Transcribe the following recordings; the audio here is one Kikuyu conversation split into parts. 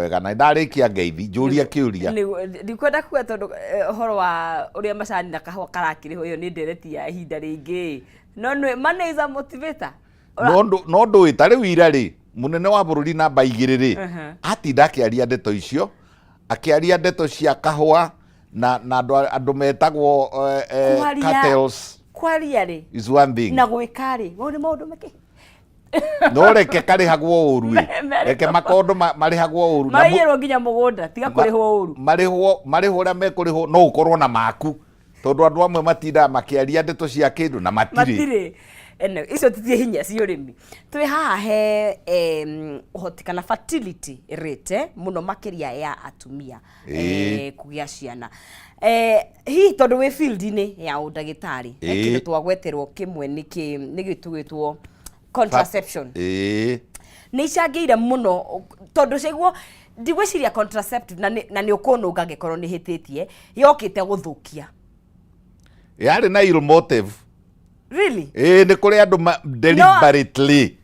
Wega na ndarĩkia ngeithi njũria kĩũria. Ndikwenda kuga tondũ ũhoro wa ũrĩa macani na kahũa karakĩrĩhwo, ĩyo nĩ ndereti ya ihinda rĩngĩ, no nĩ money is a motivator. No ndũĩ ta rĩu ira rĩ, mũnene wa bũrũri namba 2 rĩ, atinda akĩaria ndeto icio, akĩaria ndeto cia kahũa na andũ metagwo cartels. Kwaria rĩ is one thing na gwĩka rĩ, mau nĩ maũndũ makĩ No reke karĩhagwo ũru ĩ, reke makondo marĩhagwo ũru na Maraiyĩrwo nginya mũgũnda, tiga kũrĩhwo ũru. Marĩhwo ũrĩa mekũrĩhwo, no ũkorwo na maku, tondũ andũ amwe matindaga makĩaria ndeto cia kĩndũ na matirĩ. Matirĩ. Ene, icio titie hinya cia ũrĩmi. Twĩ haha he ũhoti kana fertility rate mũno makĩria ya atumia kũgĩa ciana. Hihi tondũ wĩ field-inĩ ya ũndagĩtarĩ, he kĩndũ twagweterwo kĩmwe nĩ nĩ gĩtugĩtwo contraception. Nĩ icangĩire mũno tondũ caiguo ndigwĩciria contraceptive na nĩ ũkũnũnga angĩkorwo nĩ hĩtĩtie, yokĩte gũthũkia. Yarĩ na ill motive. Really? Ĩĩ, nĩ kũrĩ andũ deliberately.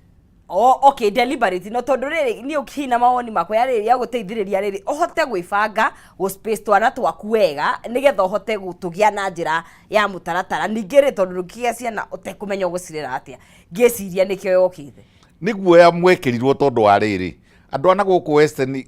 Oh, okay, deliberate. No tondũ rĩrĩ niĩ ũkĩina mawoni makwa ya rĩrĩ ya gũteithĩrĩria rĩrĩ ũhote gwĩbanga gũ space twana twaku wega nĩgetha ũhote gũtũgĩa na njĩra ya mũtaratara. Ningĩ rĩ, tondũ ndũngĩgĩa ciana ũtekũmenya ũgũcirera atĩa, ngĩciria nĩkĩo yokĩte. Nĩ guoya mwekĩrirwo tondũ wa rĩrĩ, andũ ana gũkũ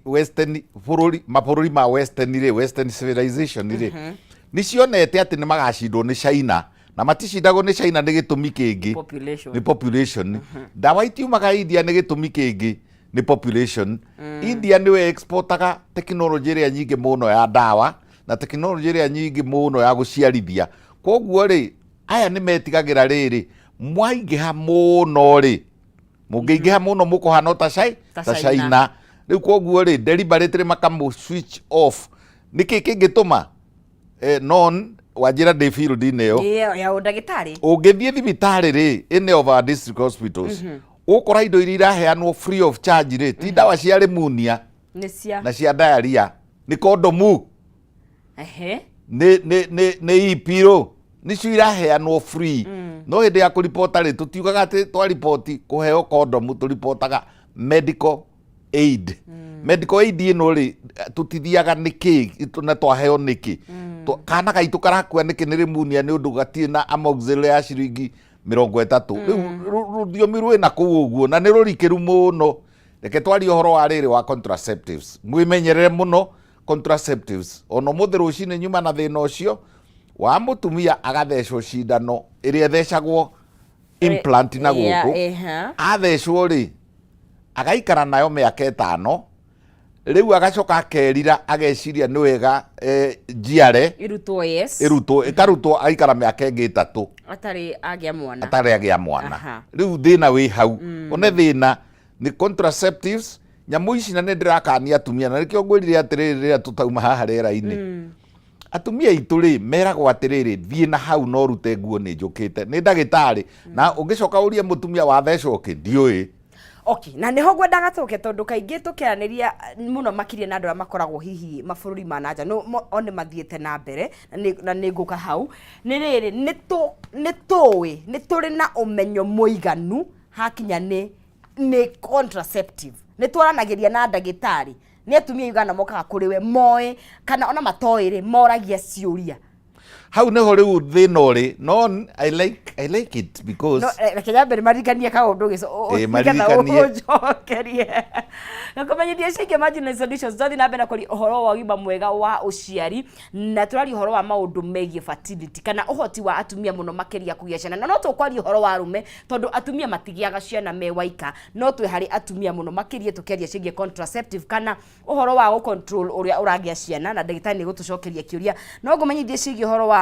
western bũrũri, mabũrũri ma western rĩ, western civilization rĩ, nĩ cionete atĩ nĩ magacindwo nĩ China, na maticindagwo nĩ China nĩ gĩtũmi kĩngĩ. Population. Nĩ population. Ndawa itiumaga India nĩ gĩtũmi kĩngĩ, nĩ population. India nĩwe exportaga technology ĩrĩa nyingĩ mũno ya ndawa na technology ĩrĩa nyingĩ mũno ya gũciarithia. Koguo rĩ, aya nĩ metigagĩra rĩrĩ, mwaingĩha mũno rĩ, mũngĩingĩha mũno mũkũhana ta Ta ta China. China. Rĩu koguo rĩ, deliberately makamũ switch off. Nĩkĩ kĩngĩtũma non wanjĩra ndĩ field-inĩ ĩyo Ĩyo ya ũndagĩtarĩ. Ũngĩthiĩ thibitarĩ rĩ, any of our district hospitals, ũkora indo iria iraheanwo free of charge rĩ, ti ndawa cia pneumonia Nĩ cia na cia diarrhea, nĩ kondomu, nĩ ipiro, nĩcio iraheanwo free. No hĩndĩ ya kũripota rĩ, tũtiugaga atĩ twaripoti kũheo kondomu, tũripotaga medical aid. Medical aid ĩno rĩ, tũtithiaga nĩkĩ na twaheo nĩkĩ? Kana gaitũ karakua nĩkĩ nĩ pneumonia nĩ ũndũ gatirĩ na amoxil ya ciringi 30? Rĩu rũthiomi rwĩna kũu ũguo na nĩ rũrikĩru mũno. Reke twarie ũhoro wa rĩrĩ wa contraceptives. Mwĩmenyerere mũno contraceptives. Ona ũmũthĩ rũcinĩ nyuma na thĩna ũcio wa mũtumia agathecwo cindano ĩrĩa ĩthecagwo implant na gũkũ. Athecwo rĩ, agaikara nayo mĩaka 5, rĩu agacoka akerira, ageciria nĩ wega njiare. Ĩrutwo, yes. Ĩrutwo, ĩkarutwo, agaikara mĩaka ĩngĩ 3 atarĩ agĩa mwana. Atarĩ agĩa mwana. Rĩu thĩna wĩ hau, one thĩna nĩ contraceptives nyamũ ici. Na nĩ ndĩrakania atumia, na nĩkĩo ngwĩrire atĩrĩrĩ, rĩrĩa tũtauma haha rĩera-inĩ, atumia aitũ rĩ, meragwo atĩrĩrĩ, thiĩ na hau no rute nguo, nĩ njũkĩte nĩ ndagĩtarĩ, na ũngĩcoka ũrie mũtumia wathecwo kĩ, ndiũĩ. Okay, na nĩho ngwendaga tũke, tondũ kaingĩ tũkĩaranĩria mũno makĩria na andũ arĩa makoragwo hihi mabũrũri ma nanja, no o nĩ mathiĩte na mbere, na nĩ ngũka hau. Nĩ rĩrĩ, nĩ tũĩ nĩ tũrĩ na ũmenyo mũiganu hakinya nĩ contraceptive? Nĩ twaranagĩria na ndagĩtarĩ? Nĩ atumia aigana mokaga kũrĩ we moĩ kana ona matoĩ rĩ, moragia ciũria? Hau nĩho rĩu thĩna ũrĩ. No I like it because No, reke nyambe maririkanie kaũndũ gĩco Maririkanie. Ũnjokerie na kũmenyithia ciĩgiĩ Margin Solutions. Twathiĩ na mbere na kwaria ũhoro wa ũgima mwega wa ũciari, na tũraria ũhoro wa maũndũ megiĩ fertility kana ũhoti wa atumia mũno makĩria kũgĩa ciana, na no tũkwaria ũhoro wa arũme tondũ atumia matigĩaga ciana me waika, no twĩ harĩ atumia mũno makĩria tũkĩaria ciĩgiĩ contraceptive kana ũhoro wa gũ control ũrĩa ũragĩa ciana, na ndagĩtarĩ nĩ gũtũcokeria kĩũria. No ngũmenyithie ciĩgiĩ ũhoro wa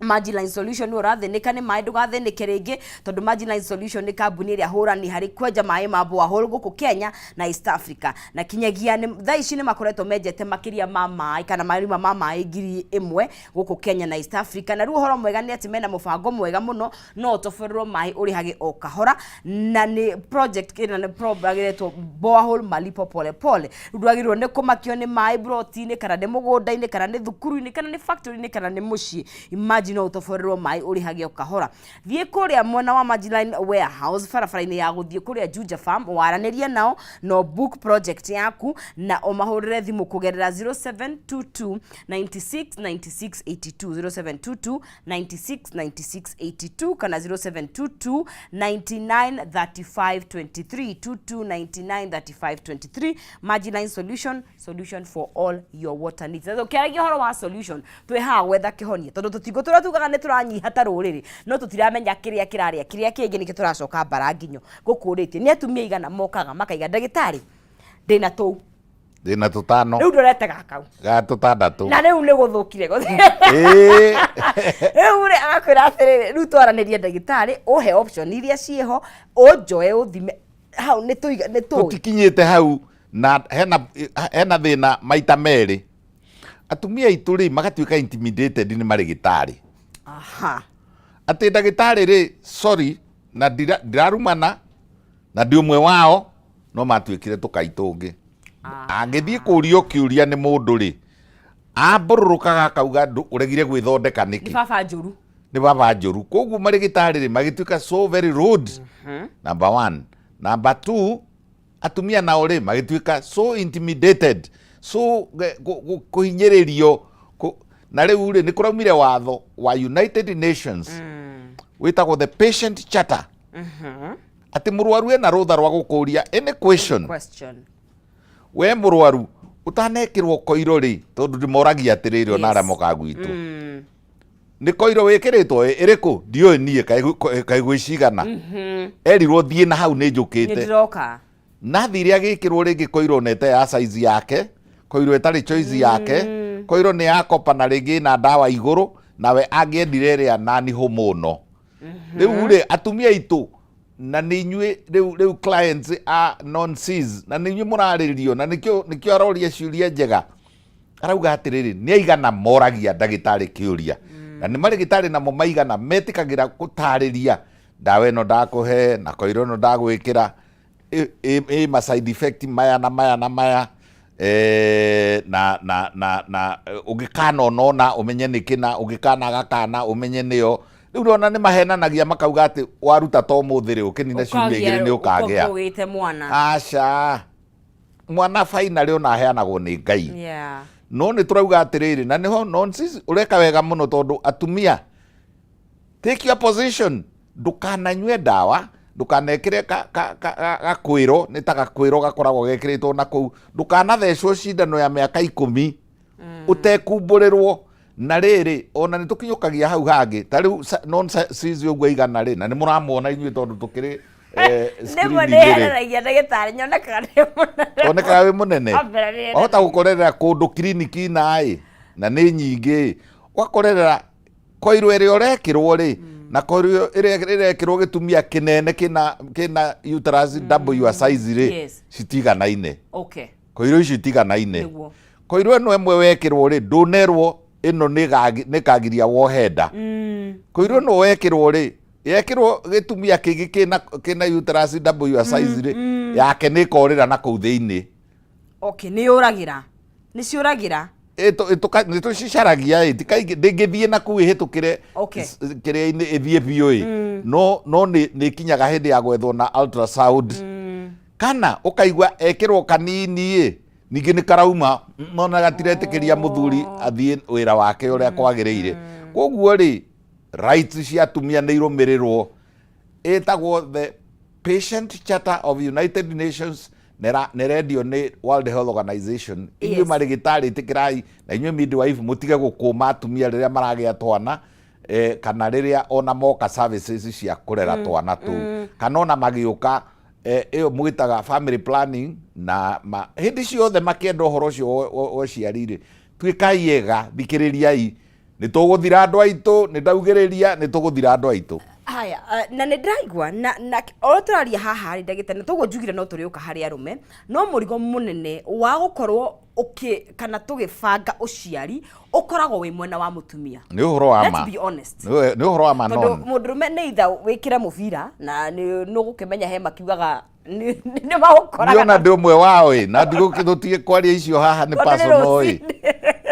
Magiline Solution. Nĩ ũrathĩnĩka nĩ maĩ, ndũgathĩnĩke rĩngĩ, tondũ Magiline Solution nĩ kambuni ĩrĩa hũrani harĩ kwenja maĩ ma borehole gũkũ Kenya na East Africa, na kinyagia thaa ici nĩ makoretwo menjete makĩria ma maĩ kana marima ma maĩ 1000 gũkũ Kenya na East Africa. Na rĩu ũhoro mwega nĩ atĩ mena mũbango mwega mũno, no ũtoborerwo maĩ ũrĩhage o kahora, na nĩ project ĩna nĩ program ĩretwo Borehole Malipo Pole Pole. Rĩu ndwagĩrĩirwo nĩ kũmakio nĩ maĩ broti-inĩ, kana nĩ mũgũnda-inĩ, kana nĩ thukuru-inĩ, kana nĩ factory-inĩ, kana nĩ mũciĩ. Imagine. Maji no ũtoborerwo maĩ ũrĩhage o kahora. Thiĩ kũrĩa mwena wa Majiline Warehouse barabara-inĩ ya gũthiĩ kũrĩa Juja Farm, waranĩrie nao no book project yaku na ũmahũrĩre thimũ kũgerera 0722 96 96 82, 0722 96 96 82 kana 0722 99 35 23, 22 99 35 23. Majiline Solution, solution for all your water needs. Na tũkĩaragia ũhoro wa solution, twĩ haha gwetha kĩhonia, tondũ tũtigũtũra tugaga nĩ tũranyiha ta rũrĩrĩ, no tũtiramenya kĩrĩa kĩrarĩa kĩrĩa kĩngĩ, nĩkĩo tũracoka mbara nginyo gũkũrĩtie. Nĩ atumia igana mokaga makaiga, "Ndagĩtarĩ, ndĩna tũu." Ndĩna tũtano. Rĩu ndorete gakau. Ga tũtandatũ. Na rĩu nĩ gũthũkire. Rĩu rĩ, agakwĩra atĩrĩrĩ, "Rĩu twaranĩrie ndagĩtarĩ, ũhe option iria ciĩho, ũnjoe ũthime hau nĩ tũiga nĩ tũĩ." Tũtikinyĩte hau na hena thĩna maita merĩ. Atumia aitũ rĩ, magatuĩka intimidated nĩ marĩgĩtarĩ. Atĩ ndagĩtarĩ rĩ, sorry, na ndirarumana na ndĩ ũmwe wao, no matuĩkire tũkai tũngĩ. Angĩthiĩ kũrio kĩũria nĩ mũndũ rĩ, ambũrũrũkaga akauga, "Ũregire gwĩthondeka nĩ nĩkĩ?" Baba njũru. Nĩ baba njũru. Koguo marĩgĩtarĩ rĩ, magĩtuĩka so very rude, number one. Number two, atumia nao rĩ, magĩtuĩka so intimidated, so kũhinyĩrĩrio. Na rĩu rĩ, nĩ kũraumire watho wa United Nations wĩtagwo the Patient Charter, atĩ mũrwaru ena rũtha rwa gũkũria any question. Question. We mũrwaru ũtanekĩrwo koiro rĩ, tondũ ndĩmoragia atĩrĩrĩ, ona arĩa mokaga gwitũ, "Nĩ koiro wĩkĩrĩtwo ĩrĩkũ?" "Ndiũĩ niĩ, kaĩ gwĩ cigana?" Erirwo thiĩ na hau nĩ nĩ njũkĩte. Ndĩroka. Nathire agĩkĩrwo rĩngĩ koiro nete ya size yake, koiro ĩtarĩ choice yake, koiro nĩ ya kopa na rĩngĩ ĩna ndawa igũrũ, nawe angĩendire ĩrĩa nani hormonal. Rĩu rĩ, atumia aitũ, na nĩ inyuĩ rĩu clients a non cis, na nĩ inyuĩ mũrarĩrio, na nĩkĩo aroria ciũria njega. Arauga atĩrĩrĩ, nĩ aigana moragia ndagĩtarĩ kĩũria, na nĩ marĩgĩtarĩ namo maigana metĩkagĩra gũtarĩria ndawa ĩno ndakũhe na koiro ĩno ndagwĩkĩra ĩ ma side effect maya na maya na maya, na ũngĩkana onona ũmenye nĩ kĩna, ũngĩkana gakana ũmenye nĩyo. Rĩu ona nĩ mahenanagia makauga atĩ waruta to mũthĩ rĩ, ũkĩnina ciumia 2 nĩ ũkagĩa. Ũgĩte mwana. Aca, mwana finally ona aheanagwo nĩ Ngai. No nĩ tũrauga atĩrĩrĩ, na nĩho nonsense ũreka wega mũno, tondũ atumia, take your position. Ndũkananyue ndawa, ndũkanekĩre gakwĩro, nĩ ta gakwĩro gakoragwo gekĩrĩtwo na kũu, ndũkanathecwo cindano ya mĩaka 10 ũtekumbũrĩrwo. Na rĩrĩ, ona nĩ tũkinyũkagia hau hangĩ, ta rĩu non cis ũguo igana rĩ, na nĩ mũramuona inyuĩ tondũ tũkĩrĩ nĩguo screen-inĩ rĩ. Nĩhereragia ndagĩtarĩ, nyonekaga ndĩ mũnene. Onekaga wĩ mũnene. Wambere nĩ Wahota gũkorerera kũndũ kiriniki naĩ na nĩ nyingĩ, ũgakorerera koiro ĩrĩa ũrekĩrwo rĩ, na koiro ĩrĩa ĩrekĩrwo gĩtumia kĩnene kĩna uterus double your size rĩ, citiganaine. Koiro icio itiganaine. Koiro ĩno ĩmwe wekĩrwo rĩ, ndũnerwo ĩno nĩ kagiria wohe nda. Koiro ĩno wekĩrwo rĩ, yekĩrwo gĩtumia kĩngĩ kĩna uterus double your size rĩ, yake nĩ ĩkorĩra na kũu thĩinĩ. Okay, nĩ yũragĩra, nĩ ciũragĩra. Nĩ tũcicaragia ĩ, ti kaingĩ ndĩngĩthiĩ na kũu ĩhĩtũkĩre kĩrĩa-inĩ ĩthiĩ biũ ĩ, no nĩ ĩkinyaga hĩndĩ ya gwethwo na ultrasound, kana ũkaigua ekĩrwo kanini ĩ, ningĩ nĩ karauma, nona gatiretĩkĩria mũthuri athiĩ wĩra wake ũrĩa kwagĩrĩire. Koguo rĩ, rights cia atumia nĩ irũmĩrĩrwo. Ĩtagwo the Patient Charter of United Nations, nĩrendio nĩ World Health Organization. Inyuĩ marĩgĩtarĩ, ĩtĩkĩrai, na inyuĩ midwife, mũtige gũkũma atumia rĩrĩa maragĩa twana, kana rĩrĩa ona moka services cia kũrera twana tũu, kana ona magĩũka ĩyo mwĩtaga family planning, na hĩndĩ ciothe makĩenda ũhoro ũcio wa ũciari rĩ, tuĩkai ega, thikĩrĩriai. Nĩ tũgũthira andũ aitũ, nĩ ndaugĩrĩria, nĩ tũgũthira andũ aitũ. Haya, na nĩ ndĩraigua na o tũraria haha rĩ, ndagĩtarĩ, na toguo njugire no tũrĩũka harĩ arũme, no mũrigo mũnene wa gũkorwo ũkĩ kana tũgĩbanga ũciari ũkoragwo wĩ mwena wa mũtumia. Nĩ ũhoro wa ma. Let's be honest. Nĩ ũhoro wa ma. Tondũ non mũndũrũme nĩ itha wĩkĩre mũbira na nĩ nũgũkĩmenya he makiugaga nĩ magũkoraga. Niona ndĩ ũmwe wao ĩ, na ndigũkĩtũtige kwaria icio haha nĩ Tondũ nĩ personal ĩ. rũcinĩ.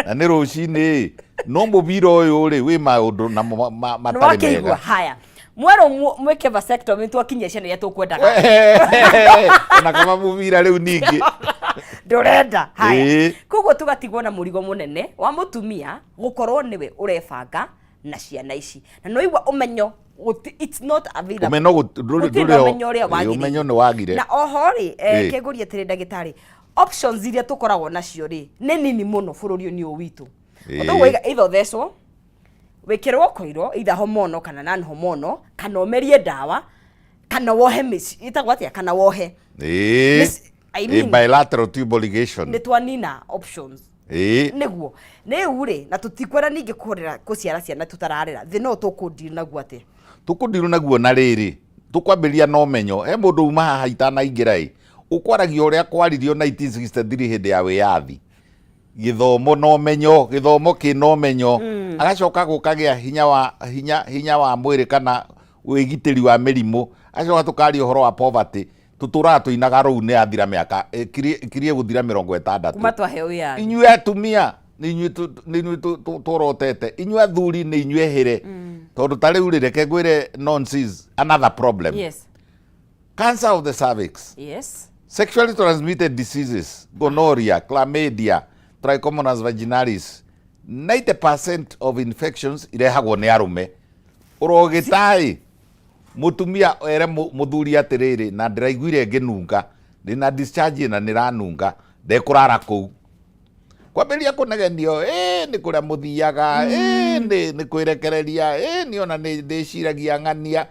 Na nĩ rũcinĩ ĩ. No mũbira ũyũ rĩ, wĩ maũndũ namo matarĩ Nĩwakĩigua mega. Haya, mwerũ mwĩke vasectomy, twakinyia ciana iria tũkwendaga. Ona kama mũbira rĩu ningĩ Ndũrenda. Haya, koguo tũgatigwo na mũrigo mũnene wa mũtumia gũkorwo nĩwe ũrebanga na ciana ici, na nĩwaigua ũmenyo it's not available. Ũmenyo Gũtirĩ ndũrĩ na ho. ũmenyo ũrĩa Ĩĩ, wagĩrĩire. ũmenyo nĩ wagire. Na oho rĩ, Ĩĩ. kĩngũria atĩrĩ, ndagĩtarĩ, options iria tũkoragwo nacio rĩ, nĩ nini mũno bũrũri-inĩ ũyũ witũ. Ũndũ ũguo either ũthecwo, wĩkĩrwo koiro, either hormonal kana non hormonal, kana ũmerie ndawa, kana wohe mĩci ĩtagwo atĩa, kana wohe I mean, Bilateral tubal ligation. Nĩ twanina options. Nĩguo rĩu rĩ, na tũtikwenda ningĩ kũrera, kũciara ciana tũtararera thĩ, no tũkũndir naguo atĩa? Tũkũndirwo naguo na rĩrĩ, tũkwambĩrĩria na ũmenyo. He mũndũ uma haha itanaingĩra ĩ, ũkwaragia ũrĩa kwaririo 1963 hĩndĩ ya wĩyathi, gĩthomo na ũmenyo, gĩthomo kĩna ũmenyo, agacoka gũkagĩa hinya wa mwĩrĩ kana wĩgitĩri wa mĩrimũ, agacoka tũkaria ũhoro wa poverty. Tũtũraga tũinaga rũu nĩ yathira mĩaka ĩkirie gũthira 60 kuma twaheo wĩyathi. Inyuĩ atumia nĩ inyuĩ tũrotete, inyuĩ athuri nĩ inyuĩ hĩre, tondũ ta rĩu rĩ, reke ngwĩre nonsense, another problem, cancer of the cervix, sexually transmitted diseases, gonorrhea, chlamydia, Trichomonas vaginalis, 90% of infections irehagwo nĩ arũme. Ũrogĩta-ĩ, mũtumia ere mũthuri atĩrĩrĩ, na ndĩraiguire ngĩnunga, ndĩna discharge na nĩranunga, ndekũrara kũu, kwambĩrĩria kũnegenio, ĩ nĩ kũrĩa mũthiaga, ĩ nĩ kwĩrekereria, ĩ nĩ ona nĩ ndĩciragia ng'ania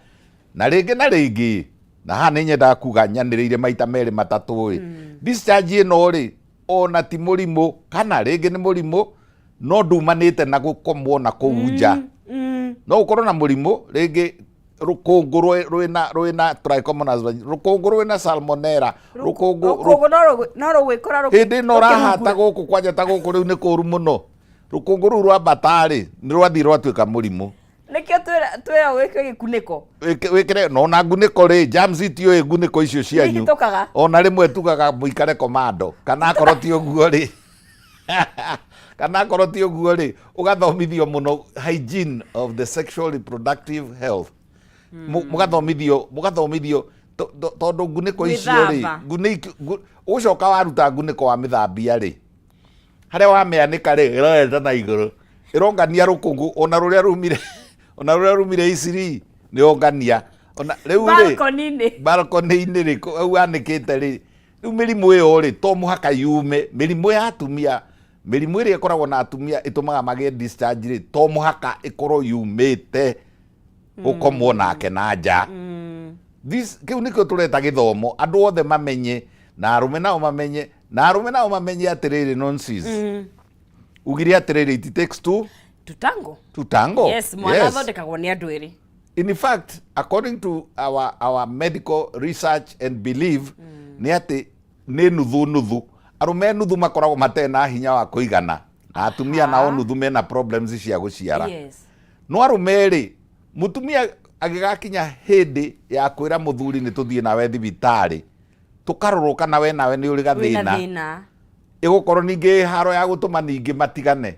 na rĩngĩ na rĩngĩ. Na haha nĩ nyendaga kuga nyanĩrĩire maita merĩ matatũ ĩ, discharge ĩno rĩ, ona ti mũrimũ, kana rĩngĩ nĩ mũrimũ no ndumanĩte na gũkomwo na kũu nja. No ũkorwo na mũrimũ rĩngĩ, rũkũngũ rwĩna Trichomonas rũkũngũ rwĩna Salmonella, rũkũngũ Rũkũngũ no rũgwĩkora hĩndĩ ĩno ũrahata gũkũ kwanja ta gũkũ rĩu nĩ kũru mũno, rũkũngũ rũu rwa mbatarĩ nĩ rwathiĩ rwatuĩka mũrimũ. Nĩkĩo twĩra wĩke gĩkunĩko. Wĩkĩre no na ngunĩko rĩ, germs itiũĩ ngunĩko icio cianyu. Nĩihĩtũkaga. Ona rĩmwe tugaga mũikare komando, kana akorwo ti ũguo rĩ, ũgathomithio mũno hygiene of the sexual reproductive health. Mũgathomithio tondũ ngunĩko icio rĩ, Gwĩthamba. Ũcoka waruta ngunĩko wa mĩthambia rĩ, harĩa wamĩanĩka rĩ, ĩrorete na igũrũ, ĩrongania rũkũngũ ona rũrĩa rumire, isiri nĩ ongania ona rĩu rĩ Balcony-inĩ. Balcony-inĩ rĩ, hau wanĩkĩte rĩ, rĩu mĩrimũ ĩyo rĩ, to mũhaka yume mĩrimũ ya atumia. Mĩrimũ ĩrĩa ĩkoragwo na atumia ĩtũmaga magĩe discharge rĩ, to mũhaka ĩkorwo yumĩte gũkomwo nake na nja. This kĩu nĩkĩo tũreta gĩthomo, andũ othe mamenye, na arũme nao mamenye, atĩrĩrĩ, nonsense, ugire atĩrĩrĩ, it takes two to tango. To tango. Yes, mwana athondekagwo nĩ andũ erĩ. In fact, according to our medical research and belief, nĩ atĩ nĩ nuthu nuthu, arũme nuthu makoragwo matarĩ na hinya wa kũigana, na atumia nao nuthu mena problems cia gũciara. No arũme rĩ, mũtumia agĩgakinya hĩndĩ ya kwĩra mũthuri nĩ tũthiĩ nawe thibitarĩ tũkarorwo kana we nawe nĩ ũrĩ Wĩna gathĩna, thĩna. Ĩgũkorwo ningĩ ĩ haro ya gũtũma ningĩ matigane.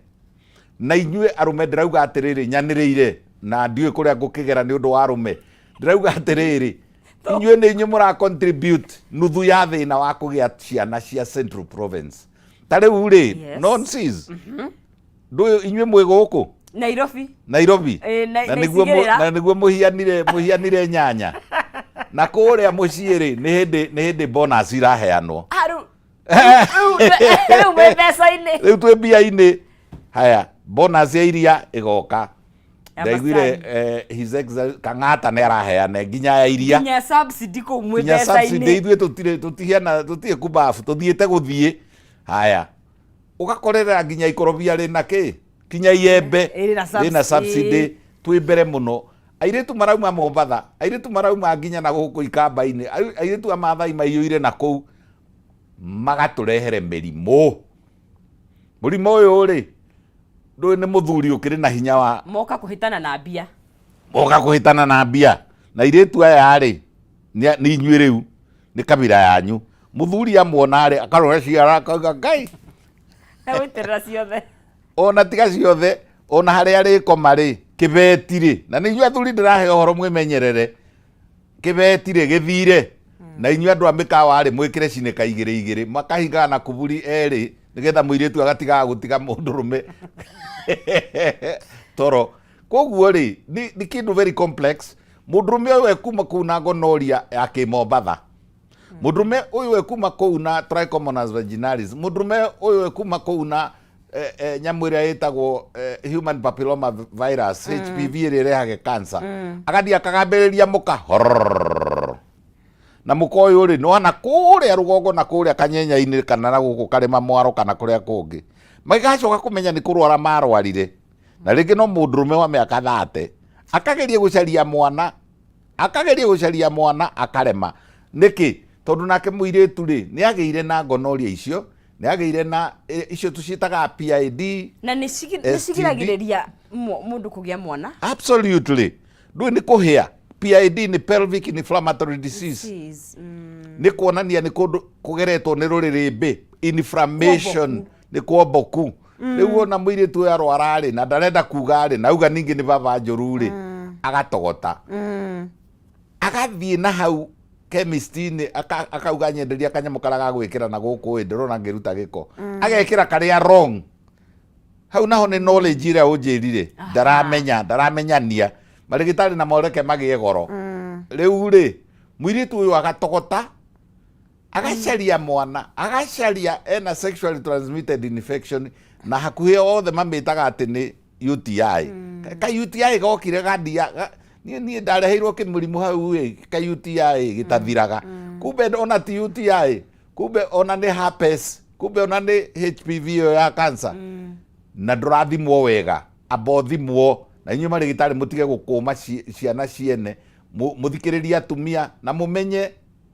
Na inyuĩ arũme, ndĩrauga atĩrĩrĩ, nyanĩrĩire na ndiũĩ kũrĩa ngũkĩgera nĩ ũndũ wa arũme, ndĩrauga atĩrĩrĩ, inyuĩ nĩ inyuĩ mũra contribute nuthu ya thĩna wa kũgĩa ciana cia Central Province ta rĩu rĩ. Nonsense, ndũĩ inyuĩ mwĩ gũkũ Nairobi. Nairobi. Ĩ, na na nĩguo icigĩrĩra. Na nĩguo mũhianire nyanya na kũrĩa mũciĩ rĩ, nĩ hĩndĩ bonus iraheanwo. Ah, rĩu mwĩ mbeca-inĩ. Rĩu twĩ mbia-inĩ. Haya, bonus ya iria ĩgoka. Ya Ndaiguire macani. His Excellency Kang'ata nĩ araheana nginya ya iria. Nginya subsidy kũu mwĩ Nginya subsidy. mbeca-inĩ. Ithuĩ tũtirĩ, tũtihiana, tũtirĩ kumbabu, tũthiĩte gũthiĩ. Haya, ũgakorerera nginya ikorobia rĩna kĩ, kinya iembe Ĩrĩ na rĩna subsidy. Subsidy. Twĩ mbere mũno. Airĩtu marauma Mombatha, airĩtu marauma nginya na gũkũ ikamba-inĩ, airĩtu a Mathai maiyũire na kũu, magatũrehere mĩrimũ. Mũrimũ ũyũ rĩ, ndũĩ nĩ mũthuri ũkĩrĩ na hinya wa Moka kũhĩtana na mbia. Moka kũhĩtana na mbia na airĩtu aya rĩ, nĩ inyuĩ rĩu, nĩ kabira yanyu. Mũthuri amuona rĩ, akarora ciara, akauga, "Ngai." Egũitĩrĩra ciothe. Ona tiga ciothe. Ona harĩa arĩkoma rĩ, kĩbeti rĩ, na nĩ inyuĩ athuri ndĩrahe ũhoro mwĩmenyerere, kĩbeti rĩ gĩthire, na inyuĩ andũ a mĩkawa rĩ, mwĩkĩre cinĩka igĩrĩ igĩrĩ, makahingaga na kuburi erĩ, nĩgetha mũirĩtu agatigaga gũtiga mũndũrũme toro. Koguo rĩ, nĩ kĩndũ very complex. Mũndũrũme ũyũ ekuma kũu na gonorrhea ya kĩmombatha, mũndũrũme ũyũ ekuma kũu na Trichomonas vaginalis, mũndũrũme ũyũ ekuma kũu na nyamũ ĩrĩa ĩtagwo human papilloma virus, HPV, ĩrĩa ĩrehage cancer, agathiĩ akagambĩrĩria mũka horrrr. Na mũka ũyũ rĩ, nĩwana kũrĩa rũgongo na kũrĩa kanyenya-inĩ kana na gũkũ karĩma mwaro kana kũrĩa kũngĩ, magacoka kũmenya nĩ kũrwara marwarire, na rĩngĩ no mũndũrũme wa mĩaka 30 akageria gũcaria mwana, akageria gũcaria mwana akarema. Nĩkĩ? Tondũ nake mũirĩtu rĩ, nĩ agĩire na gonorrhea icio, nĩ agĩire na icio tũciĩtaga PID. Na nĩ STD. Cigiragĩrĩria mũndũ kũgĩa mwana. Absolutely. Ndũĩ nĩ kũhĩa. PID nĩ pelvic inflammatory disease. Disease. Nĩ kuonania nĩ kũndũ kũgeretwo nĩ rũrĩrĩmbĩ, inflammation, nĩ kwomboku. Rĩu ona mũirĩtu ũyũ arwara rĩ, na ndarenda kuga rĩ, na auga ningĩ nĩ baba njũru rĩ, agatogota, agathiĩ na hau chemist-inĩ, akauga nyenderia kanyamũ karĩa ga gwĩkĩra na gũkũ ĩ, ndĩrona ngĩruta gĩko, agekĩra karĩa wrong. Hau naho nĩ knowledge ĩrĩa ũnjĩrire ndaramenya, ndaramenyania marĩgĩtarĩ na moreke magĩe goro. Rĩu rĩ, mũirĩtu ũyũ agatogota, agacaria mwana, agacaria ena sexually transmitted infection, na hakuhĩ othe mamĩtaga atĩ nĩ UTI. Ka UTI gokire gandia niĩ ndareheirwo kĩmũrimũ hau ĩ, ka UTI gĩtathiraga, kumbe ona ti UTI, kumbe ona nĩ herpes, kumbe ona nĩ HPV ĩyo ya cancer, na ndũrathimwo wega. Amba ũthimwo. Na inyuĩ marĩgĩtarĩ mũtige gũkũma ciana ciene, mũthikĩrĩrie atumia na mũmenye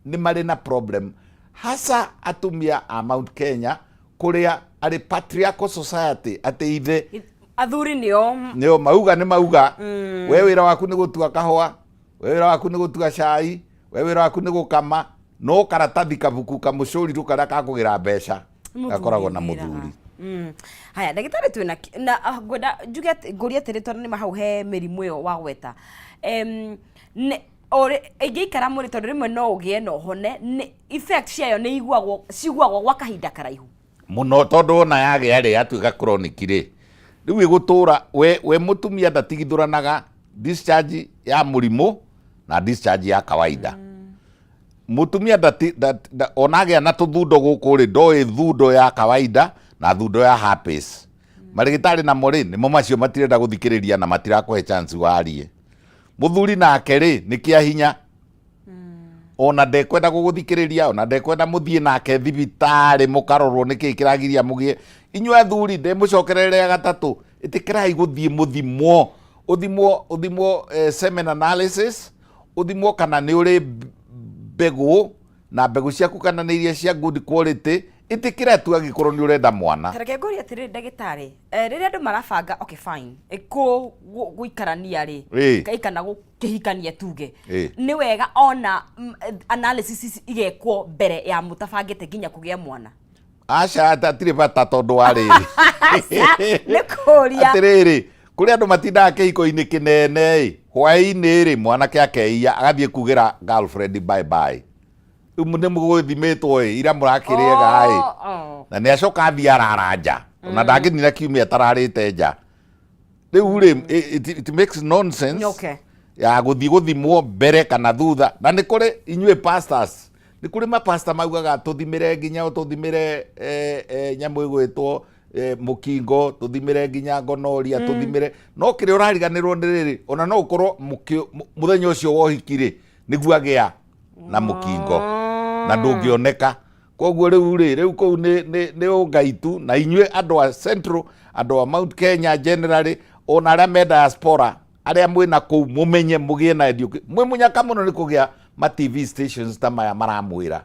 nĩ marĩ na problem, hasa atumia a Mount Kenya, kũrĩa arĩ patriarchal society, atĩ ithe Athuri nĩo nĩo mauga, nĩ mauga. We wĩra waku nĩ gũtua kahũa, we wĩra waku nĩ gũtua cai, we wĩra waku nĩ gũkama, no karatathi kabuku kamũcũrirũ karĩa kakũgĩra mbeca gakoragwo na mũthuri. Haya, ndagĩtarĩ, twĩna na ngwenda njuge ngũrie atĩrĩ, tondũ nĩ hau he mĩrimũ ĩyo wagweta, ĩngĩikara mwĩrĩ, tondũ rĩmwe no ũgĩe na ũhone, nĩ effect ciayo nĩ iguagwo, ciguagwo gwa kahinda karaihu? Mũno, tondũ ona yagĩa rĩ, yatuĩka chronic rĩ, rĩu ĩgũtũra we mũtumia ndatigithũranaga discharge ya mũrimũ na discharge ya kawaida. Mũtumia ona agĩa na tũthundo gũkũ rĩ, ndoĩ thundo ya kawaida na thundo ya herpes. Marĩgĩtarĩ namo rĩ, nĩmo macio matirenda gũthikĩrĩria na matirakũhe chance warie. Mũthuri nake rĩ, nĩ kĩa hinya, ona ndekwenda gũgũthikĩrĩria, ona ndekwenda mũthiĩ nake thibitarĩ mũkarorwo nĩkĩ kĩragiria mũgĩe. Inyuĩ athuri, ndĩmũcokerere rĩa gatatũ, ĩtĩkĩrai gũthiĩ mũthimwo, ũthimwo, ũthimwo semen analysis, ũthimwo kana nĩ ũrĩ mbegũ, na mbegũ ciaku kana nĩ iria cia good quality. Ĩtĩkĩra tu angĩkorwo nĩ ũrenda mwana. Tareke ngũrie atĩrĩrĩ, ndagĩtarĩ, rĩrĩa andũ marabanga, okay fine, gũikarania rĩ, kana gũkĩhikania tuge, nĩ wega ona analysis ici igekwo mbere ya mũtabangĩte nginya kũgĩa mwana? Aca, hatirĩ bata, tondũ wa rĩrĩ. Nĩ kũria. Atĩrĩrĩ, kũrĩ andũ matindaga kĩhiko-inĩ kĩnene ĩ, hwaĩ-inĩ rĩ, mwanake akeiya agathiĩ kugĩra girlfriend bye bye. Rĩu nĩ mũgũthimĩtwo ĩ, ira mũrakĩrĩega ĩ. Oh. Na nĩ acoka athiĩ arara nja, ona ndangĩnina kiumia atararĩte nja. Rĩu rĩ, it makes nonsense ya gũthiĩ gũthimwo mbere kana thutha. Na nĩ kũrĩ inyuĩ pastors, nĩ kũrĩ mapasta maugaga tũthimĩre nginya tũthimĩre nyamũ ĩgwĩtwo mũkingo, tũthimĩre nginya gonorrhea, tũthimĩre. No kĩrĩa ũrariganĩrwo nĩ rĩrĩ, ona no ũkorwo mũthenya ũcio wa ũhiki rĩ, nĩguo agĩa na mũkingo na ndũngĩoneka. Koguo rĩu rĩ, rĩu kũu nĩ ũngai tu. Na inyuĩ andũ a Central, andũ a Mount Kenya generally, ona arĩa me diaspora, arĩa mwĩna kũu, mũmenye mũgĩe na mwĩ mũnyaka mũno nĩ kũgĩa ma TV stations ta maya maramwĩra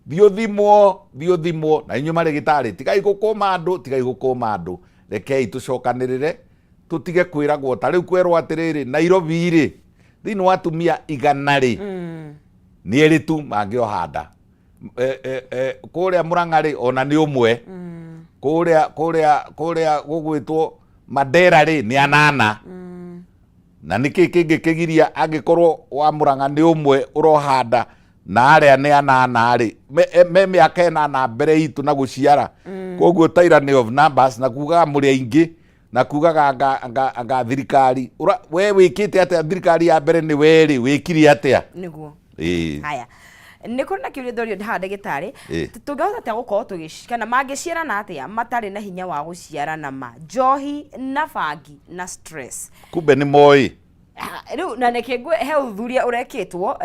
thiĩ ũthimwo, thiĩ ũthimwo. Na inyuĩ marĩgĩtarĩ, tigai gũkũma andũ, tigai gũkũma andũ. Rekei tũcokanĩrĩre, tũtige kwĩragwo ta rĩu kwerwo atĩrĩrĩ, Nairobi rĩ, thĩinĩ wa atumia 100 rĩ, nĩ erĩ tu mangĩoha nda. Kũrĩa Mũrang'a rĩ, ona nĩ ũmwe. Kũrĩa gũgwĩtwo Mandera rĩ nĩ anana. Na nĩkĩ kĩngĩkĩgiria angĩkorwo wa Murang'a nĩ ũmwe ũrohanda na arĩa nĩ anana rĩ, me mĩaka ĩnana mbere itũ na gũciara. Koguo tyranny of numbers na kugaga mũrĩ aingĩ na kugaga anga thirikari. We wĩkĩte atĩa? Thirikari ya mbere nĩ we rĩ, wĩkire atĩa? Nĩguo. Ĩĩ. Haya, nĩ kũrĩ na kĩũria ndorio haha ndagĩtarĩ. Ĩĩ. Tũngĩhota atĩa gũkorwo tũgĩ kana mangĩciarana atĩa matarĩ na hinya wa gũciarana ma njohi na bangi na stress? Kumbe nĩ moĩ. Ah, rĩu na nĩkĩ he ũthuthuria ũrekĩtwo,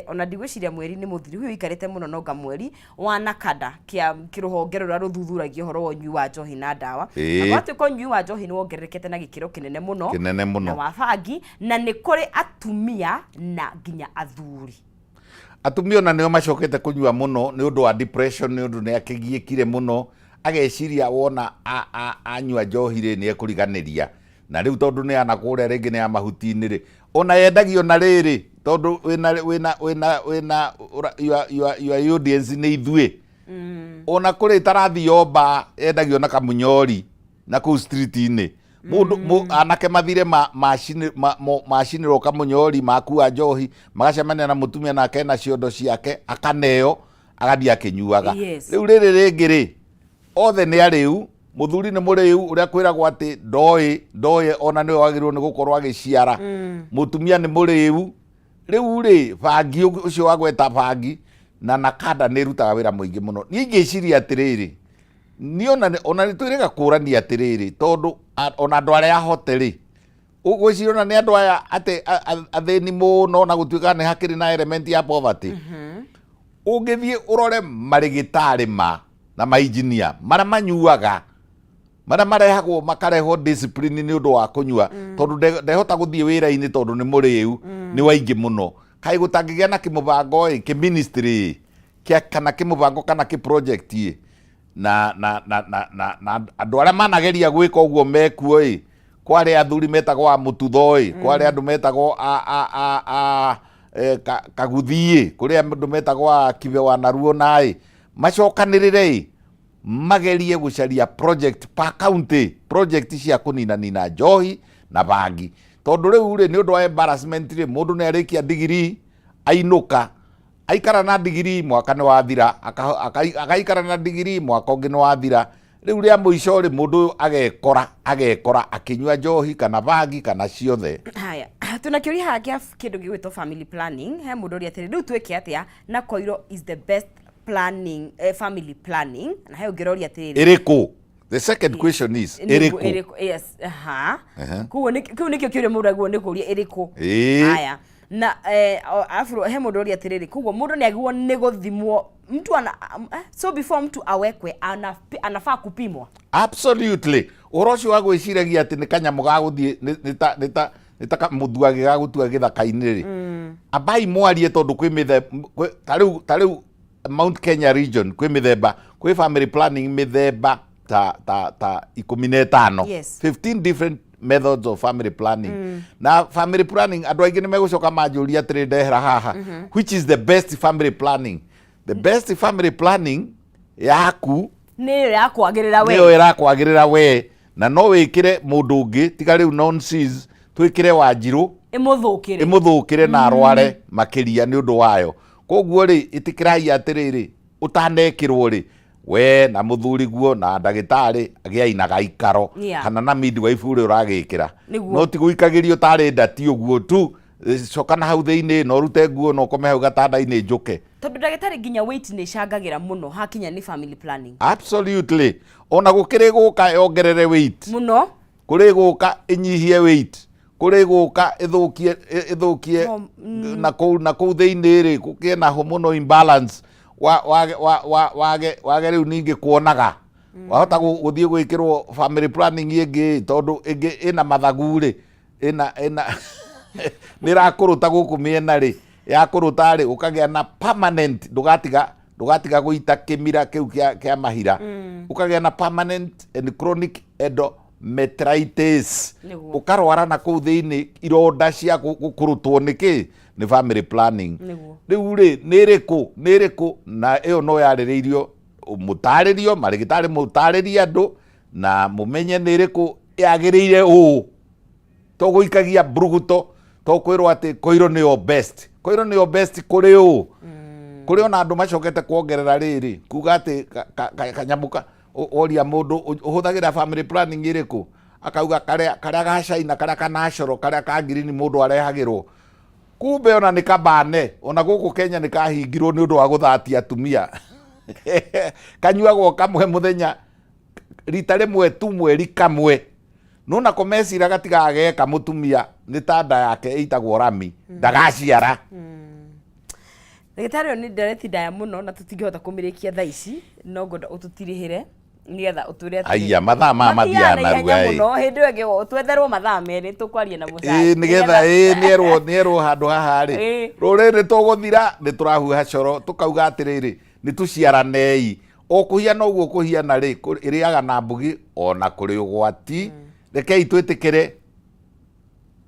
ona ndigwĩciria mweri nĩ mũthiru, huyu ũikarĩte mũno nonga mweri wa Nakada kĩa kĩrũhonge rũrĩa rũthuthuragia ũhoro wa ũnyui wa njohi na ndawa. Na gwatuĩka ũnyui wa njohi nĩ wongererekete na gĩkĩro kĩnene mũno, Kĩnene mũno. na wa bangi, na nĩ kũrĩ atumia na nginya athuri. Atumia ona nĩo macokete kũnyua mũno nĩ ũndũ wa depression, nĩ ũndũ nĩ akĩgiĩkire mũno, ageciria wona anyua njohi rĩ nĩ ekũriganĩria. Na rĩu tondũ nĩ ya nakũrĩa rĩngĩ nĩ ya mahuti-inĩ rĩ, ona yendagio na rĩrĩ tondũ wĩna wĩna wĩna wĩna your audience nĩ ithuĩ. Ona kũrĩ ĩtarathio mbaa yendagio na kamunyori na kũu street-inĩ. Mũndũ anake mathire macinĩrwo kamunyori, makua njohi, magacemania na mũtumia nake na ciondo ciake, akaneo, agathiĩ akĩnyuaga. Rĩu rĩrĩ rĩngĩ rĩ, othe nĩ arĩu, mũthuri nĩ mũrĩu ũrĩa kwĩragwo atĩ ndoĩ ona nĩwe wagĩrĩirwo nĩ gũkorwo agĩciara. Mũtumia nĩ mũrĩu. Rĩu rĩ, bangi ũcio wa gweta bangi na Nakada nĩ ĩrutaga wĩra mũingĩ mũno. Niĩ ingĩciria atĩrĩrĩ, niĩ ona nĩ twĩrĩga kũrania atĩrĩrĩ, tondũ ona andũ arĩa ahote rĩ, ũgwĩciria ona nĩ andũ aya atĩ athĩni mũno na gũtuĩka nĩ hakĩrĩ na element ya poverty. Ũngĩthiĩ ũrore marĩgĩtarĩ ma na mainjinia marĩa manyuaga, marĩa marehagwo makarehwo discipline nĩ ũndũ wa kũnyua, tondũ ndehota gũthiĩ wĩra-inĩ tondũ nĩ mũrĩu, nĩ waingĩ mũno. Kaĩ gũtangĩgĩa na kĩmũbango ĩ, kĩ-ministry ĩ, kĩa kana kĩmũbango kana kĩ-project ĩ, na andũ arĩa manageria gwĩka ũguo mekuo ĩ, kwarĩ athuri metagwo a mũtutho ĩ, kwarĩ andũ metagwo a kaguthi ĩ, kũrĩ andũ metagwo a kibe wa naruo na ĩ, macokanĩrĩre ĩ, magerie gũcaria project per county, project cia kũninanina njohi na bangi. Tondũ rĩu rĩ, nĩ ũndũ wa embarrassment rĩ, mũndũ nĩ arĩkia degree, ainũka, aikara na degree mwaka nĩ wathira, agaikara na degree mwaka ũngĩ nĩ wathira. Rĩu rĩa mũico rĩ, mũndũ ũyũ agekora akĩnyua njohi kana bangi kana ciothe. Haya, tuna kĩũria haha kĩa kĩndũ gĩgwĩtwo family planning. He mũndũ ũria atĩrĩ, rĩu twĩke atĩa na koiro is the best planning, family planning? Na he ũngĩ ũroria atĩrĩrĩ, Ĩrĩkũ? The second question is, Nĩguo, ĩrĩkũ? Ĩrĩkũ, yes, aha. Koguo kĩu nĩkĩo kĩũria mũndũ agĩrĩirwo nĩ kũria, ĩrĩkũ? Haya. Na alafu he mũndũ ũria atĩrĩrĩ, koguo mũndũ nĩ agĩrĩirwo nĩ gũthimwo, mtu ana, so before mtu awekwe anafaa kupimwa? Absolutely. Ũhoro ũcio wa gwĩciragia atĩ nĩ kanyamũ ga gũthiĩ, nĩ ta kamũthuagĩ ga gũtua gĩthaka-inĩ rĩ. Ambai mwarie, tondũ kwĩ mĩthemba, ta rĩu Mount Kenya region kwĩ mĩthemba, kwĩ family planning mĩthemba ta 15. 15 different methods of family planning. Na family planning, andũ aingĩ nĩ megũcoka manjũria atĩrĩ ndehera haha, which is the best family planning? The best family planning yaku nĩyo yakwagĩrĩra we. Nĩyo ĩrakwagĩrĩra we, na no wĩkĩre mũndũ ũngĩ tiga rĩu non cis twĩkĩre Wanjirũ ĩmũthũkĩre. Ĩmũthũkĩre na arware makĩria nĩ ũndũ wayo. Koguo rĩ, ĩtĩkĩrai atĩrĩrĩ, ũtanekĩrwo rĩ, we na mũthuriguo na ndagĩtarĩ gĩai na gaikaro kana na midwife ũrĩa ũragĩkĩra. No ti gũikagĩrio tarĩ ndati ũguo tu, coka na hau thĩinĩ na ũrute nguo na ũkome hau gatanda-inĩ njũke. Tondũ ndagĩtarĩ, nginya weight nĩ ĩcangagĩra mũno hakinya nĩ family planning. Absolutely. Ona gũkĩrĩ gũka yongerere weight. Mũno. Kũrĩ gũka ĩnyihie weight, kũrĩ gũka ĩthũkie na kũu thĩinĩ rĩ, kũgĩe na hormonal imbalance wa wage wa wa wage wage rĩu ningĩ kuonaga wahota gũthiĩ gwĩkĩrwo family planning ĩngĩ, tondũ ĩngĩ ĩna mathagu rĩ, ĩna nĩ ĩrakũrũta gũkũ mĩena rĩ, yakũrũta rĩ, ũkagĩa na permanent, ndũgatiga gũita kĩmira kĩu kĩa mahira, ũkagĩa na permanent and chronic endometritis. Ũkarwara na kũu thĩinĩ ironda cia gũkũrũtwo nĩ kĩ? Nĩ family planning. Rĩu rĩ, nĩ ĩrĩkũ? Na ĩyo no yarĩrĩirio, mũtarĩrio marĩgĩtarĩ, mũtarĩrie andũ na mũmenye nĩ ĩrĩkũ. Yagĩrĩire ũũ to gũikagia mburuguto, to kwĩrwo atĩ koiro nĩyo best, koiro nĩyo best kũrĩ ũũ, kũrĩ ona andũ macokete kuongerera rĩrĩ kuga atĩ kanyamũ ka woria mũndũ ũhũthagĩra family planning ĩrĩkũ, akauga karĩa karĩa ga China, karĩa ka natural, karĩa ka ngirini mũndũ arehagĩrwo. Kumbe ona nĩ kabane, ona gũkũ Kenya nĩ kahingirwo nĩ ũndũ wa gũthatia atumia. Kanyuagwo kamwe mũthenya, rita rĩmwe tu mweri kamwe, no nako mecira gatigageka mũtumia nĩ ta nda yake ĩitagwo rami, ndagaciara. Ndagĩtarĩ, ĩyo nĩ ndereti ndaya mũno na tũtingĩhota kũmĩrĩkia thaa ici, no ngwenda ũtũtirihĩre nĩgetha ũtwĩre atĩrĩ- Aya, mathaa maya mathiaga mathiaga na narua, ihenya ĩ. mũno. Hĩndĩ ĩyo ĩngĩ twetherwo mathaa 2 tũkwaria na mũcai. Ĩĩ, nĩgetha ĩĩ nĩerwo handũ haha rĩ, rũrĩrĩ tũgũthira nĩ tũrahuha coro, tũkauga atĩrĩrĩ, nĩ tũciaranei o kũhiana ũguo kũhiana rĩ, ĩrĩaga na mbugi ona kũrĩ ũgwati. Rekei twĩtĩkĩre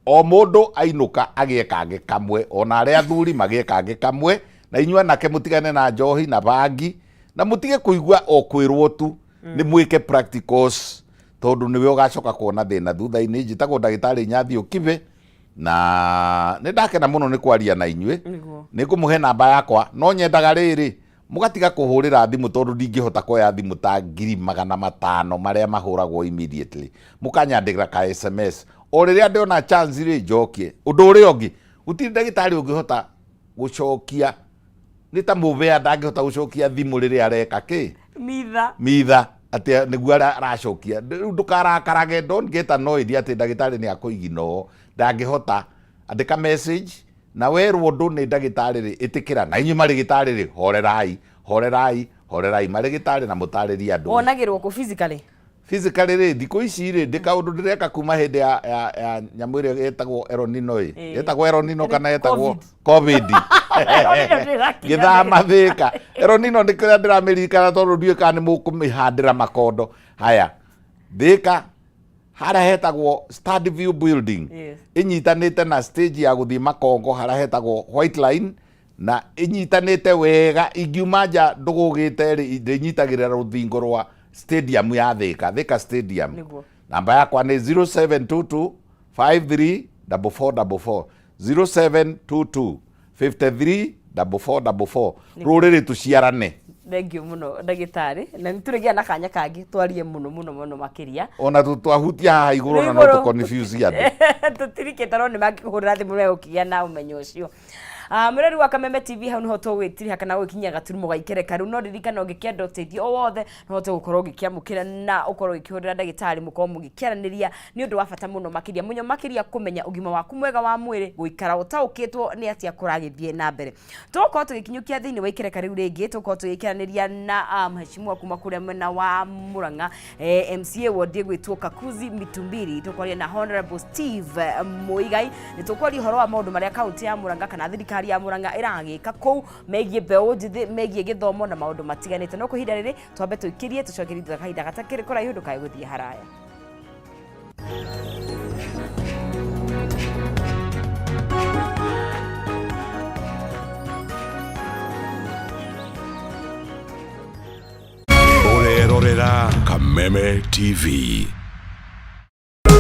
o mũndũ ainũka agĩe kangĩ kamwe, ona arĩa athuri magĩe kangĩ kamwe, na inyuĩ anake mũtigane na njohi na bangi, na mũtige kũigua o kwĩrwo tu, nĩ mwĩke practicals, tondũ nĩwe ũgacoka kuona thĩna thutha-inĩ. Njĩtagwo ndagĩtarĩ Nyathi Ũkibe, na nĩ ndakena mũno nĩ kwaria na inyuĩ. Nĩ ngũmũhe namba yakwa, no nyendaga rĩrĩ mũgatiga kũhũrĩra thimũ, tondũ ndingĩhota kuoya thimũ ta 500,000 marĩa mahũragwo immediately. Mũkanyandĩkĩra ka SMS o rĩrĩa ndĩona chance rĩ, njokie. Ũndũ ũrĩa ũngĩ, gũtirĩ ndagĩtarĩ ũngĩhota gũcokia, nĩ ta mũbea ndangĩhota gũcokia thimũ rĩrĩa areka kĩ mitha. Mitha atĩ nĩguo aracokia. Rĩu ndũkarakarage, don't get annoyed atĩ ndagĩtarĩ nĩ akũiginoo, ndangĩhota. Andĩka message, na werwo ũndũ nĩ ndagĩtarĩ rĩ, ĩtĩkĩra. Na inyuĩ marĩgĩtarĩ rĩ, horerai, horerai, horerai marĩgĩtarĩ, na mũtarĩrie andũ. Wonagĩrwo kũ physically? Physically rĩ, thikũ ici rĩ, ndĩ kaũndũ ndĩreka kuma hĩndĩ ya nyamũ ĩrĩa ĩtagwo eronino ĩ, ĩtagwo eronino kana ĩtagwo COVID. Eronino ndĩrakinya. Ngĩthama Thĩka, eronino nĩ kĩrĩa ndĩramĩririkana, tondũ ndiũĩ kana nĩ mũkũmĩhandĩra makondo haya. Thĩka harĩa hetagwo Stand View Building, ĩnyitanĩte na stage ya gũthiĩ Makongo harĩa hetagwo White Line, na ĩnyitanĩte wega. Ingiuma nja ndũgũgĩte rĩ, ndĩnyitagĩrĩra rũthingo rwa stadium ya Thĩka, Thĩka Stadium. Namba yakwa nĩ 0722 53 4444, 0722 53 4444. Rũrĩrĩ, tũciarane. Thank you mũno, ndagĩtarĩ, na nĩ tũrĩgĩa na kanya kangĩ twarie mũno mũno mũno makĩria. Ona twahutia haha igũrũ na no Igũrũ. tũ confuse andũ. Tũtirikĩte, no nĩ mangĩkũhũrĩra thimũ megũkĩgĩa na ũmenyo ũcio. Mũrori wa Kameme TV, hau niho tũgwĩtiriha kana gũgĩkinyia gaturumo gaikereka rĩu. No ririkana, ũngĩkĩenda ũteithio o wothe, no ũhote gũkorwo ũgĩkĩamũkĩra na ũkorwo ũgĩkĩhũrĩra ndagĩtarĩ, mũkorwo mũgĩkĩaranĩria. Nĩ ũndũ wa bata mũno makĩria mũno makĩria kũmenya ũgima waku mwega wa mwĩrĩ, gũikara ũtaũkĩtwo nĩ atĩa kũragĩthiĩ na mbere. Tũgũkorwo tũgĩkinyũkia thĩinĩ wa ikereka rĩu rĩngĩ, tũgũkorwo tũgĩkĩaranĩria na mheshimiwa kuma kũrĩa mwena wa Murang'a, MCA ward ĩgwĩtwo Kakuzi Mitumbiri. Tũkwaria na Honorable Steve Muigai, nĩ tũkwaria ũhoro wa maũndũ marĩa kaunti ya Murang'a kana thirikari ya Murang'a ĩragĩka kũu megiĩ mbeũ njĩthĩ, megiĩ gĩthomo na maũndũ matiganĩte. No kwa ihinda rĩrĩ twambe tũikĩrie, tũcokerie thutha kahinda gatakĩrĩ kũraihu. Ndũkae gũthiĩ haraya. Ũrerorera Kameme TV.